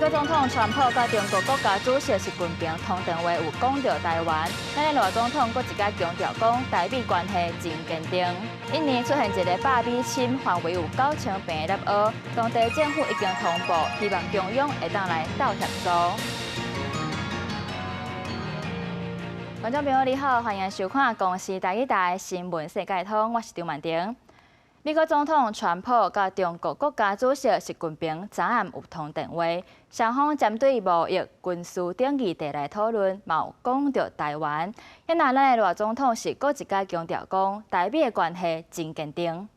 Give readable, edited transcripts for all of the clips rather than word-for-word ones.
國總統川普佮中國國家主席習近平通電話有講著臺灣，咱的賴總統閣一擺強調講，台美關係真堅定。印尼出現一个100米深、範圍有9000平的立凹，當地政府已經通報，希望中央會當來鬥協助。觀眾朋友你好，歡迎收看《公視台語台新聞世界通》，我是張曼婷。美國總統川普佮中國國家主席習近平昨暗有通電話，雙方針對貿易、軍事等議題來討論，嘛有講著臺灣。遐若咱的賴總統是閣一擺強調講，台美的關係真堅定。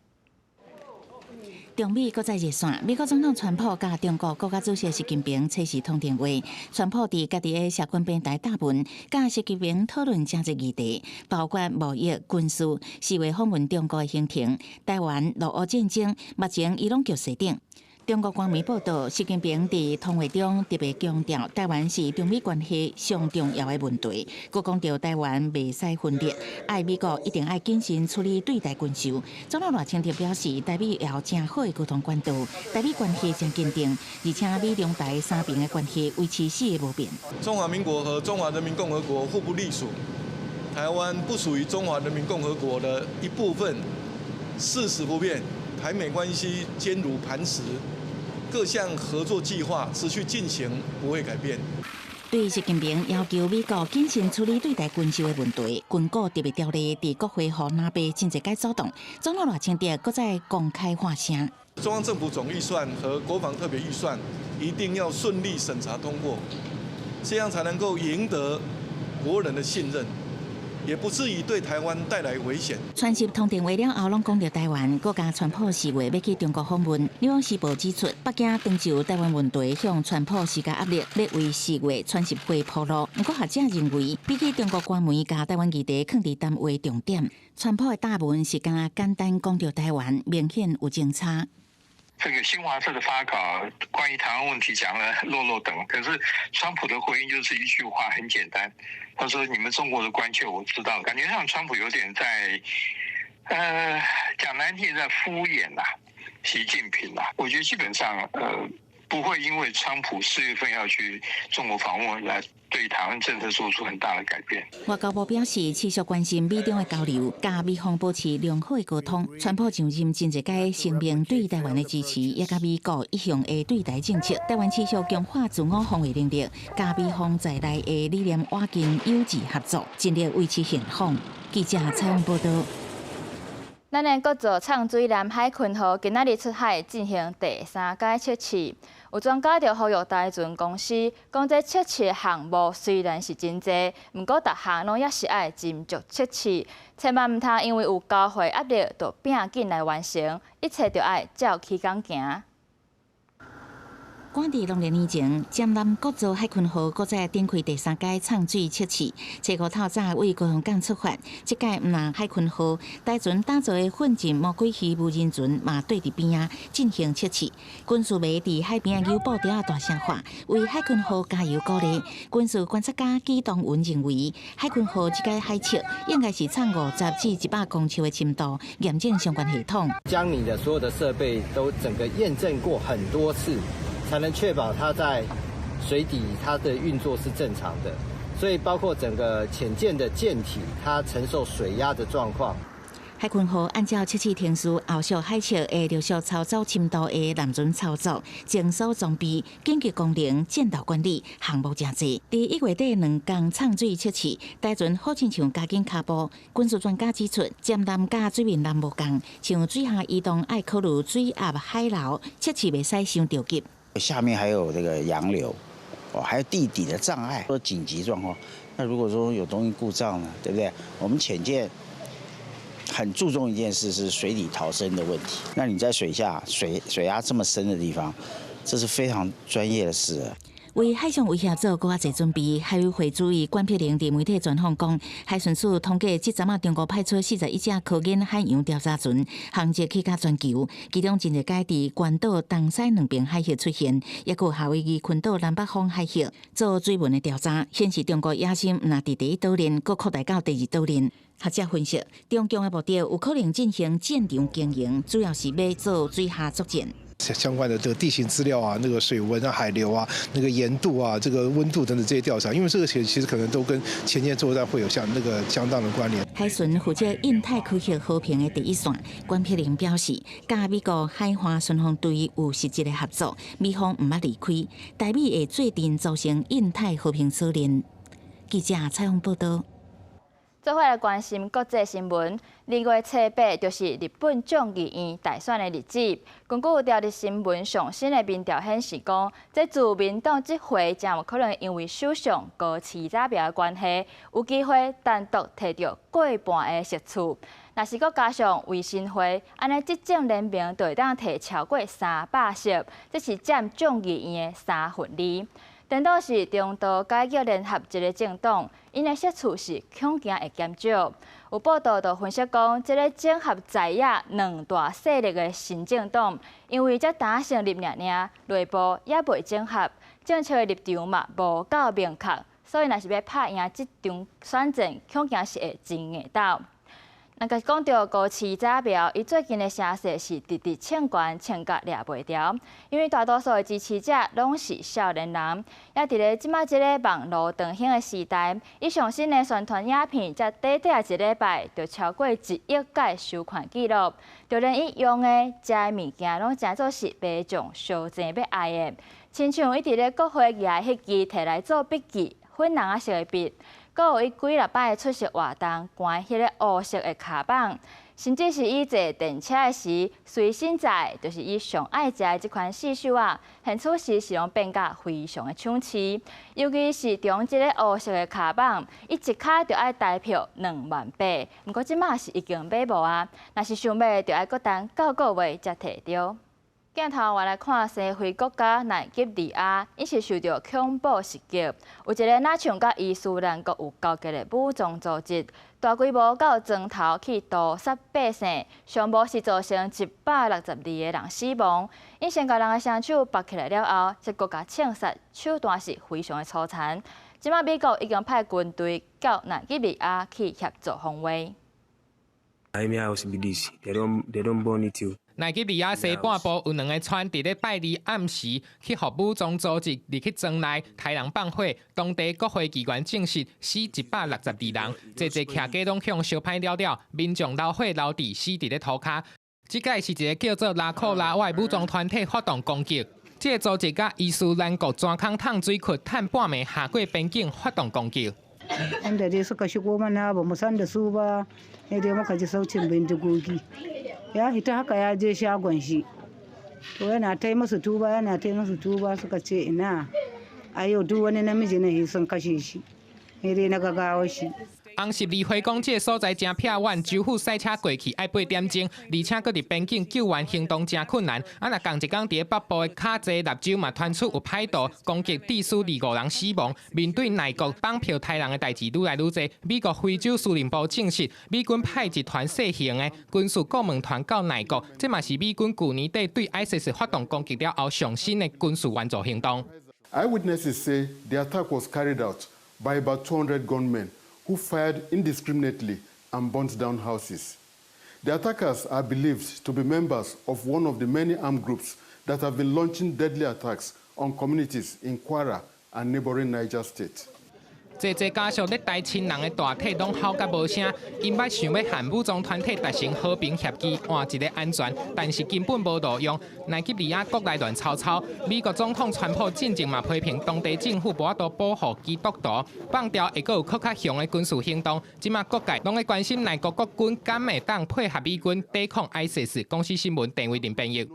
中美閣再熱線，美國總統川普佮中國國家主席習近平初四通電話。川普佇家己的社群平台貼文，佮習近平討論誠濟議題，包括貿易、軍事、4月訪問中國的行程、臺灣、俄烏戰爭，目前伊攏局勢等。中國官媒報道，習近平佇通話中特別強調，臺灣是中美關係上重要的問題，閣講著臺灣袂使分裂，愛美國一定愛謹慎處理對台軍售。總統賴清德表示，台美有誠好的溝通管道，台美關係誠堅定，而且美中台三邊的關係維持四個無變。中華民國和中華人民共和國互不隸屬，臺灣不屬於中華人民共和國的一部分，事實不變，台美關係堅如磐石。各項合作計劃持續進行，不會改變。對習近平要求美國謹慎處理對台軍售的問題，軍購特別條例佇國會予藍白真濟擺阻擋，總統賴清德閣再公開發聲。中央政府總預算和國防特別預算一定要順利審查通過，這樣才能夠贏得國人的信任。也不至於對臺灣帶來危險。川習通電話了後，攏講著臺灣，閣共川普4月欲去中國訪問。紐約時報指出，北京當就臺灣問題向川普施加壓力，欲為4月川習會鋪路。毋過學者認為，比起中國官媒共臺灣議題囥佇談話重點，川普的貼文是敢若簡單講著臺灣，明顯有爭差。這個新華社的發稿關於臺灣問題講了落落長，可是川普的回應就是一句話，很簡單，他說：你們中國的關切我知道，感覺上川普有點在，講難聽在敷衍啦，習近平啦，我覺得基本上，不會因為川普4月份要去中國訪問來對臺灣政策做出很大的改變。外交部表示，持續關心美中的交流，佮美方保持良好的溝通。川普上任真濟擺聲明對臺灣的支持，也佮美國一向的對台政策。臺灣持續強化自我防衛能力，佮美方在內的理念倚近友誼合作，盡力維持現況。記者採訪報導。咱的國造藏水艦海鯤號今仔日出海進行第三擺測試，有專家就呼籲台船公司講，這測試項目雖然是真濟，毋過逐項攏猶是愛斟酌測試，千萬毋通因為有交會壓力，就拼緊來完成，一切就愛照起工行。趕佇農曆年前，劍南國造海鯤號閣再展開第三擺藏水測試。初五透早對高雄港出發，這擺毋但海鯤號，台船打造的奮進魔鬼魚無人船嘛綴佇邊仔進行測試。軍事迷佇海邊仔扭布條仔大聲喊，為海鯤號加油鼓勵。軍事觀察家紀東文認為，海鯤號這擺海測應該是藏50至100公尺的深度，驗證相關系統。將你的所有的設備都整個驗證過很多次，才能確保它在水底它的運作是正常的，所以包括整個潛艦的艦體，它承受水壓的狀況。海鯤號按照測試程序，後續海測會陸續操作深度的艦船操作、檢索裝備、緊急功能、戰鬥管理項目誠濟。佇1月底兩工藏水測試，台船好親像加緊跤步。軍事專家指出，潛艦佮水面艦無仝，像水下移動愛考慮水壓海流，測試袂使傷著急。下面還有這個洋流，哦，還有地底的障礙，說緊急狀況。那如果說有東西故障呢，對不對？我們潛艦很注重一件事，是水底逃生的問題。那你在水下水壓這麼深的地方，這是非常專業的事。為海上威脅做閣較濟準備，海委會主委管碧玲佇媒體專訪講，海巡署統計，這陣仔中國派出41隻科研海洋調查船，航跡去到全球，其中真濟擺佇關島東西兩邊海域出現，抑閣夏威夷群島南北方海域做水文的調查，顯示中國野心毋但佇第一島鏈，閣擴大到第二島鏈。學者分析，中共的目的有可能進行戰場經營，主要是欲做水下作戰。相關的這個地形資料啊，那個水文啊、海流啊、那個鹽度啊、這個溫度等等這些調查，因為這個其實可能都跟潛艦作戰會有像那個相當的關聯。海巡負責印太區域和平的第一線，關碧玲表示，佮美國海岸巡防隊有實質的合作，美方毋捌離開，台美會做陣組成印太和平島鏈。記者採訪報道。做伙來關心國際新聞。2月初8就是日本眾議院大選的日子。根據朝日新聞上新的民調顯示，講這自民黨這回誠有可能因為首相高市早苗的關係，有機會單獨提著過半的席次。若是閣加上維新會，按呢執政聯盟就會當提超過300席，這是佔眾議院的2/3。顛倒是中道改革聯合這个政黨，𪜶的席次是恐驚會減少。有報道就分析講，這个整合在野兩大勢力的新政黨，因為才剛成立爾爾，內部猶未整合，政策的立場嘛無夠明確，所以若是欲拍贏這場選戰，恐驚是會真硬鬥。那個講著高市早苗，伊最近的聲勢是直直衝懸，衝甲掠袂牢。因為大多數的支持者攏是少年人，也佇咧這馬這个網路當行的時代，伊上新的宣傳影片，才短短一禮拜就超過1億擺收看紀錄。就連伊用的、食的物件，攏誠做是民眾相爭欲愛的。親像伊佇咧國會舉彼支提來做筆記粉紅仔色的筆。閣有伊幾若擺出席活動，懸彼个烏色的跤蠓，甚至是伊坐電車的時隨身載，就是伊上愛食的這款四手仔，現此時是攏變甲非常的搶市。尤其是中這个烏色的跤蠓，伊一跤就愛台票2萬8，毋過這馬是已經買無啊。若是想買，就愛閣等九個月才提著。鏡頭我來看西非國家奈及利亞，伊是受著恐怖襲擊，有一个若像佮伊斯蘭國有勾結的武裝組織，大規模佮磚頭去屠殺百姓，上無是造成162個人死亡。𪜶先共人的雙手縛起來了後，這閣共槍殺，手段是非常的粗殘。這馬美國已經派軍隊到奈及利亞去協助防衛。奈及利亞西半部有兩个村，佇咧拜二暗時去予武裝組織入去庄內刣人放火，當地國會議員證實死162人，濟濟徛家攏予燒歹了了，民眾流血流地死佇咧塗跤。這擺是一个叫做拉庫拉瓦的武裝團體發動攻擊，這个組織佮伊斯蘭國專空淌水窟趁半暝下過邊境發動攻擊。 Inda dai suka shigo mana ba mu san da su ba, sai dai muka ji sautin bindigogi. Ya fita haka ya je shagon shi. To yana ta musu tuba yana ta musu tuba suka ce ina a yau duk wani namiji ne sun kashe shi. Sai dai na ga gawar shi. 紅十字會講，這个所在誠僻遠，州府駛車過去愛八點鐘，而且閣佇邊境救援行動誠困難。啊，若仝一工佇咧北部的卡齊納州嘛，傳出有歹徒攻擊致使25人死亡。面對內國綁票刣人的代誌愈來愈濟，美國非洲司令部證實，美軍派一團細型的軍事顧問團到內國，這嘛是美軍舊年底對 ISIS 發動攻擊了後上新的軍事援助行動。 Eyewitnesses say the attack was carried out by about 200 gunmen who fired indiscriminately and burnt down houses. The attackers are believed to be members of one of the many armed groups that have been launching deadly attacks on communities in Kwara and neighboring Niger State. 濟濟家屬咧刣親人的大體攏吼甲無聲，𪜶捌想欲和武裝團體達成和平協議，換一个安全，但是根本無路用。奈及利亞國內亂糟糟，美國總統川普進前嘛批評當地政府無法度保護基督徒，放調會閣有閣較強的軍事行動。這馬各界攏咧關心內國國軍敢會當配合美軍抵抗 ISIS。公視新聞鄭偉林編譯。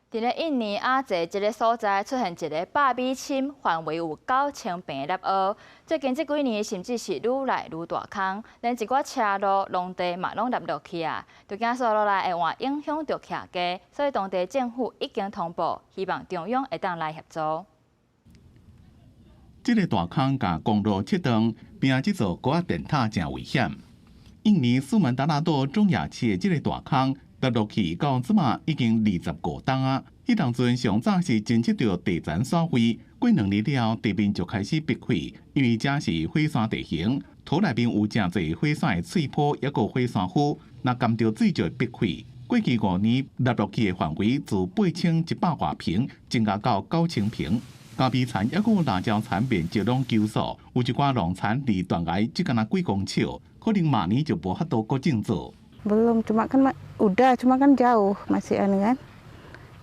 佇咧印尼亞濟這个所在出現一个100米深、範圍有9000坪的凹凹。最近這幾年甚至是愈來愈大空，連一寡車路、農地嘛攏凹落去啊！就驚說落來會影響著徛家，所以當地政府已經通報，希望中央會當來協助。這个大空共公路切斷，邊仔這座高壓電塔誠危險。印尼蘇門答臘島中亞市的這个大空跌落去到這馬已經25冬啊！彼當陣上早是偵測著地層損毀，過2年了後地面就開始崩開，因為這是火山地形，土內面有誠濟火山的碎波，抑閣火山灰，若含著水就會崩開。過去5年納落去的範圍自8100外坪增加到9000坪。咖啡田抑閣有辣椒田面積攏急縮，有一寡農田離斷崖只干焦幾公尺，可能明年就無法度閣種作。 Belum, cuma kan udah, cuma kan jauh masih anu kan.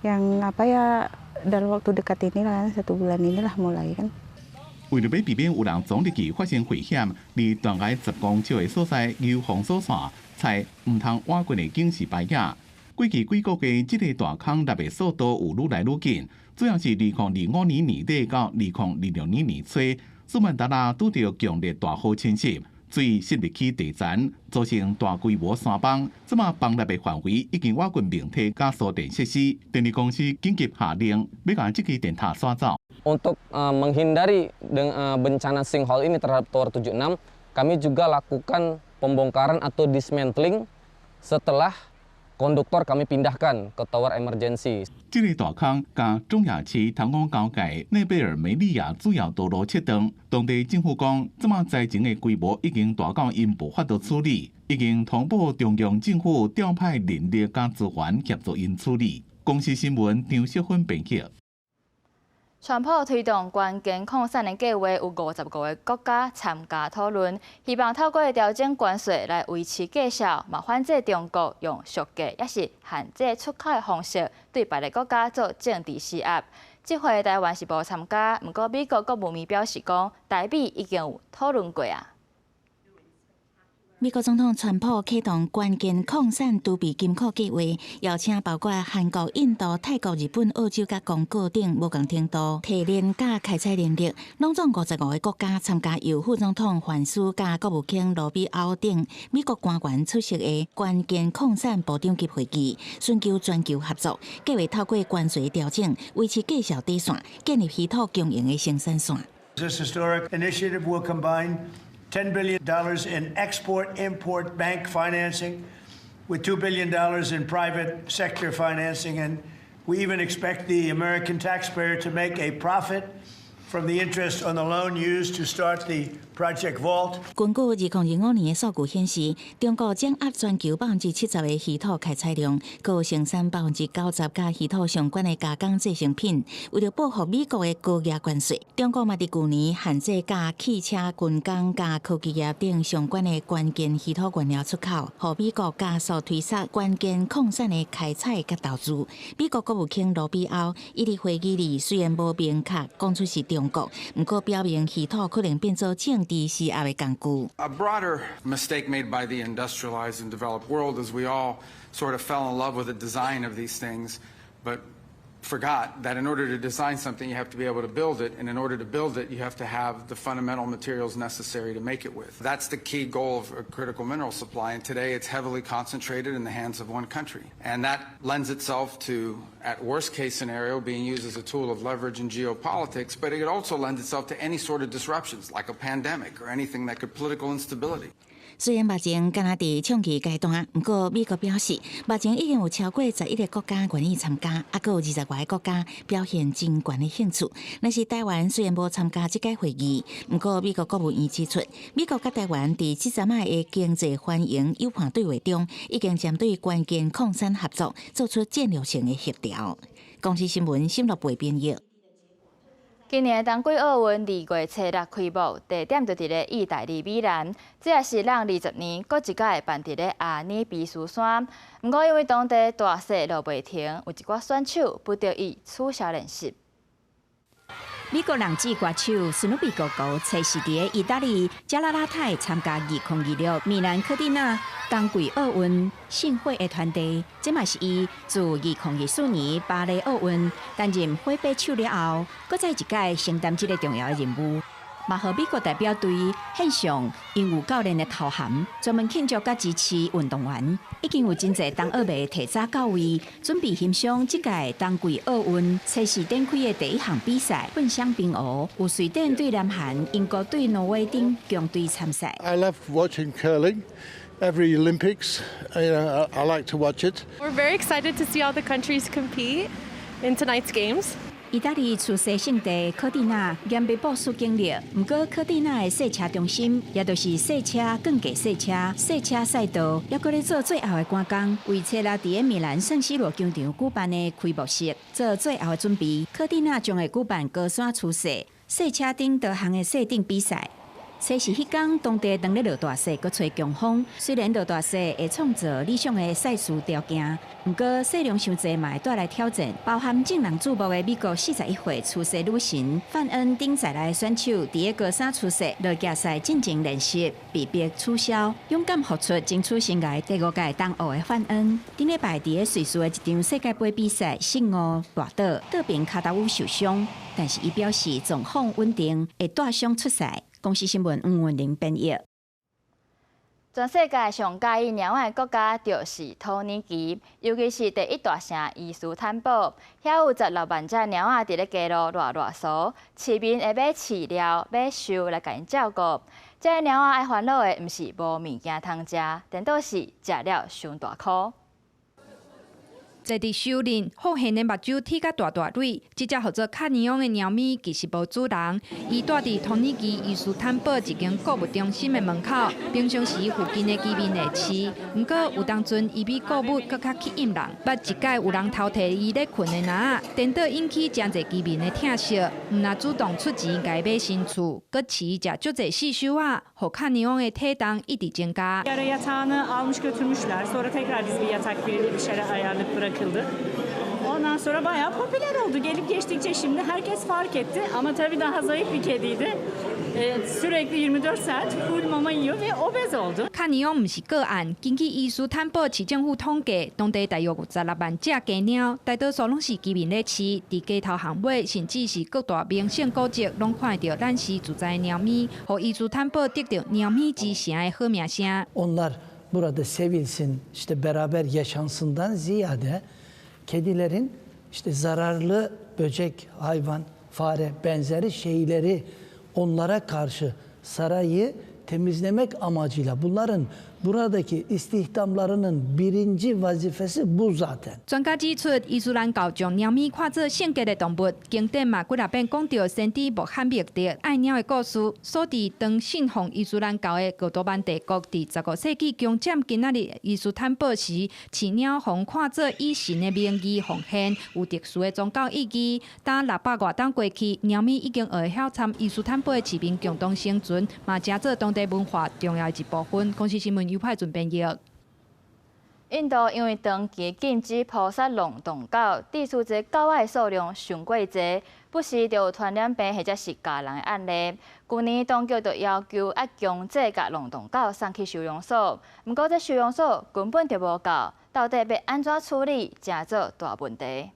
Yang apa ya dalam waktu dekat inilah satu bulan inilah mulai kan. 為著欲避免有人傱入去發生危險，離斷崖10公尺的所在有封鎖線，採毋通倚近的警示牌仔。過去幾個月，這个大空落的速度有愈來愈緊，主要是2025年年底到2026年年初，蘇門答臘拄著強烈大雨侵襲，水滲入去地層，造成大規模山崩。這馬崩落的範圍已經倚近明體佮輸電設施，電力公司緊急下令欲共這支電塔徙走。 Untuk menghindari bencana sinkhole ini terhadap Tower 76, kami juga lakukan pembongkaran atau dismantling setelah konduktor kami pindahkan ke tower emergency. 這个大空佮中亞市湯姆交界內貝爾梅利亞主要道路切斷，當地政府講，這馬災情的規模已經大到𪜶無法度處理，已經通報中央政府調派人力佮資源協助𪜶處理。公視新聞張淑芬編輯。川普推動關鍵礦產的計劃，有55個國家參加討論，希望透過調整關稅來維持價數，嘛反制中國用削價抑是限制出口的方式對別个國家做政治施壓。這回台灣是無參加，毋過美國國務院表示講，台美已經有討論過啊。美國總統川普啟動關鍵礦產儲備金庫計劃，邀請包括韓國、印度、泰國、日本、澳洲佮剛果等無仝程度提煉佮開採能力，攏總55個國家參加，由副總統范斯佮國務卿羅比歐等美國官員出席的關鍵礦產部長級會議，尋求全球合作，計劃透過關稅調整維持價數底線，建立稀土供應的生產線。 This historic initiative will combine $10 billion in export-import bank financing with $2 billion in private sector financing. And we even expect the American taxpayer to make a profit from the interest on the loan used to start the Project Vault. 根據2025年的數據顯示，中國掌握全球70%的稀土開採量，閣生產90%佮稀土相關的加工製成品。為著報復美國的高額關稅，中國嘛佇舊年限制佮汽車、軍工佮科技業等相關的關鍵稀土原料出口，予美國加速推捒關鍵礦產的開採佮投資。美國國務卿羅比歐伊佇會議裡雖然無明確講出是中國，毋過表明稀土可能變做政治施壓的工具。 A broader mistake made by the industrialized and developed world is we all sort of fell in love with the design of these things, but forgot that in order to design something, you have to be able to build it, and in order to build it, you have to have the fundamental materials necessary to make it with. That's the key goal of a critical mineral supply, and today it's heavily concentrated in the hands of one country. And that lends itself to, at worst case scenario, being used as a tool of leverage in geopolitics, but it also lends itself to any sort of disruptions, like a pandemic or anything that could political instability. 雖然目前敢若佇倡議階段，毋過美國表示，目前已經有超過11個國家願意參加，猶閣有20外個國家表現真懸的興趣。若是台灣雖然無參加這屆會議，毋過美國國務院指出，美國佮台灣佇這陣仔的經濟繁榮友伴對話中，已經針對關鍵礦產合作做出戰略性的協調。公視新聞沈樂培編譯。今年冬季奧運2月初六開幕，地點就佇咧意大利米蘭，這也是咱20年閣一擺辦佇咧阿爾卑斯山。毋過因為當地大雪落袂停，有一寡選手不得已取消練習。美國人氣歌手史努比哥哥，初四佇意大利加拉拉泰參加2026米蘭柯蒂納冬季奧運聖火的傳遞，這嘛是伊自2024年巴黎奧運擔任火把手了後，閣再一擺承擔這个重要的任務。嘛，予美國代表隊獻上擁有教練的頭銜，專門慶祝佮支持運動員。已經有真濟冬奧迷提早到位，準備欣賞這屆冬季奧運測試展開的第一項比賽——混雙冰壺，有瑞典對南韓、英國對挪威等強隊參賽。 I love watching curling. Every Olympics, I like to watch it. We're very excited to see all the countries compete in tonight's games. 意大利賽車聖地科蒂納嚴密部署警力，毋過科蒂納的賽車中心，也就是賽車競技賽車、賽車賽道，猶閣咧做最後的趕工，為初六佇咧米蘭聖西羅球場舉辦的開幕式做最後的準備。科蒂納將會舉辦高山初賽、賽車等多項的賽頂比賽。初四彼工，當地當咧落大雪，閣吹強風。雖然落大雪會創造理想的賽事條件，毋過雪量傷濟嘛會帶來挑戰。包含眾人注目的美國41歲初賽女神范恩等在內的選手，佇咧高山初賽落架賽進前練習，被迫取消。勇敢復出爭取生涯第五屆冬奧的范恩，頂禮拜佇咧瑞士的一場世界盃比賽失誤跌倒，倒爿跤頭趺受傷，但是伊表示狀況穩定，會帶傷出賽。公視新聞吳文玲編譯。全世界上佮意貓仔的國家就是土耳其，尤其是第一大城伊斯坦堡，遐有16萬隻貓仔佇咧街路賴賴趖，市民會買飼料、買獸來共𪜶照顧。這个貓仔愛煩惱的，毋是無物件通食，顛倒是食了傷大箍。坐佇樹林，發現的目睭鐵甲大大蕊，這隻號做卡尼翁的貓咪其實無主人。伊蹛佇土耳其伊斯坦堡一間購物中心的門口，平常時附近的居民會飼。毋過有當陣伊比購物閣較吸引人。捌一擺有人偷提伊咧睏的籃仔，顛倒引起誠濟居民的疼惜，毋若主動出錢共伊買新厝，閣飼伊食足濟細岫仔，予卡尼翁的體重一直增加。 Bir ara yatağını almış götürmüşler. Sonra tekrar biz bir yatak bir şeyler ayarlayıp bırakıldı. Ondan sonra bayağı popüler oldu. Gelip geçtikçe şimdi herkes fark etti. Ama tabii daha zayıf bir kediydi. Sürekli 24 saat full mama yiyor ve obez oldu. 卡尼翁毋是個案，根據伊斯坦堡市政府統計，當地大約有16萬隻街貓，大多數攏是居民咧飼，佇街頭巷尾，甚至是各大名勝古蹟，攏看會著攬時自在的貓咪，予伊斯坦堡得著貓咪之城的好名聲。 Onlar burada sevilsin, işte beraber yaşansından ziyade kedilerin işte zararlı böcek, hayvan, fare benzeri şeyleri onlara karşı sarayı temizlemek amacıyla bunların buradaki istihdamlarının birinci vazifesi bu zaten. 專家指出，伊斯蘭教將貓咪看做聖潔的動物，經典嘛幾若遍講著先知穆罕默德愛貓的故事。所以當信奉伊斯蘭教的鄂圖曼帝國佇15世紀攻佔今仔日伊斯坦堡時，飼貓予看做以神的名義奉獻，有特殊的宗教意義。當600外冬過去，貓咪已經學會曉參伊斯坦堡的市民共同生存，嘛成做當地文化重要的一部分。公視新聞尤派準編譯。印度因為長期禁止撲殺浪蕩狗，致使這狗仔的數量傷過濟，不時就有傳染病或者是咬人的案例。舊年當局就要求愛強制共浪蕩狗送去收容所，毋過這收容所根本就無夠，到底欲按怎處理，成做大問題。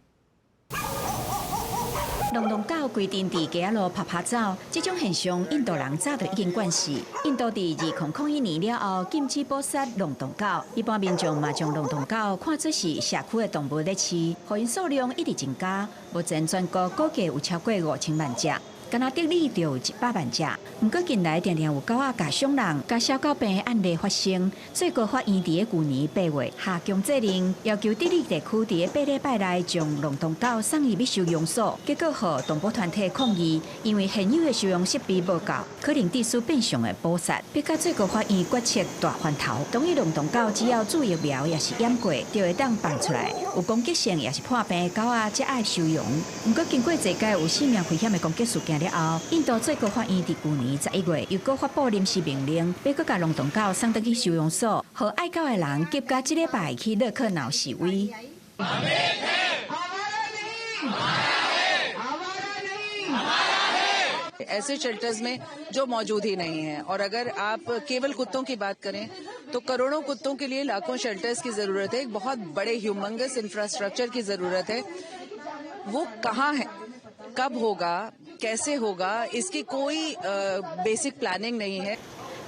浪蕩狗規陣佇街仔路趴趴走，這種現象印度人早就已經慣勢。印度佇2001年了後禁止捕殺浪蕩狗，一般民眾嘛將浪蕩狗看作是社區的動物咧飼，予𪜶數量一直增加。目前全國估計有超過5000萬隻。干焦德里就有100萬隻。毋過近來定定有狗仔咬傷人、共小狗病的案例發生。最高法院佇咧舊年8月下強制令，要求德里地區佇咧8禮拜內將浪蕩狗送入去收容所。結果予動保團體抗議，因為現有的收容設備無夠，可能致使變相的捕殺，逼甲最高法院決策大翻頭，同意浪蕩狗只要注疫苗抑是驗過，就會當放出來。有攻擊性抑是破病的狗仔，才愛收容。毋過經過濟擺有性命危險的攻擊事件了後，印度最高法院佇舊年11月又閣發布臨時命令，欲閣共浪蕩狗送轉去收容所，予愛狗的人急甲這禮拜去勒克瑙示威。 ऐसे शेल्टर्स में जो मौजूद ही नहीं है और अगर आप केवल कुत्तों की बात करें तो करोड़ों कुत्तों के लिए लाखों शेल्टर्स की जरूरत है, एक बहुत बड़े ह्यूमंगस इंफ्रास्ट्रक्चर की जरूरत है। वो कहाँ है, कब होगा, कैसे होगा, इसकी कोई बेसिक प्लानिंग नहीं है।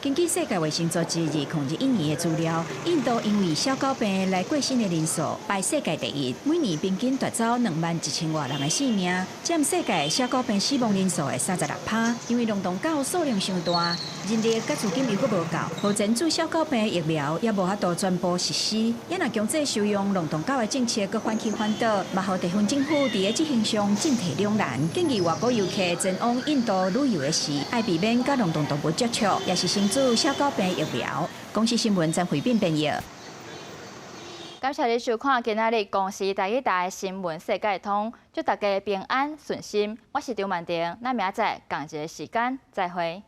根據世界衛生組織2021年的資料，印度因為痟狗病來過身的人數排世界第一，每年平均奪走21,000外人的性命，佔世界痟狗病死亡人數的36%。因為流浪狗數量傷大，人力佮資金又閣無夠，目前注痟狗病疫苗也無法度全部實施。也若強制收養流浪狗的政策閣反起反倒，嘛予地方政府佇咧執行上進退兩難。建議外國遊客前往印度旅遊的時，愛避免佮流浪動物接觸，也是先注痟狗病疫苗。公視新聞曾慧敏編譯。感謝你收看今仔日公視台語台新聞世界通，祝大家平安順心。我是張曼婷，咱明仔載仝一个時間再會。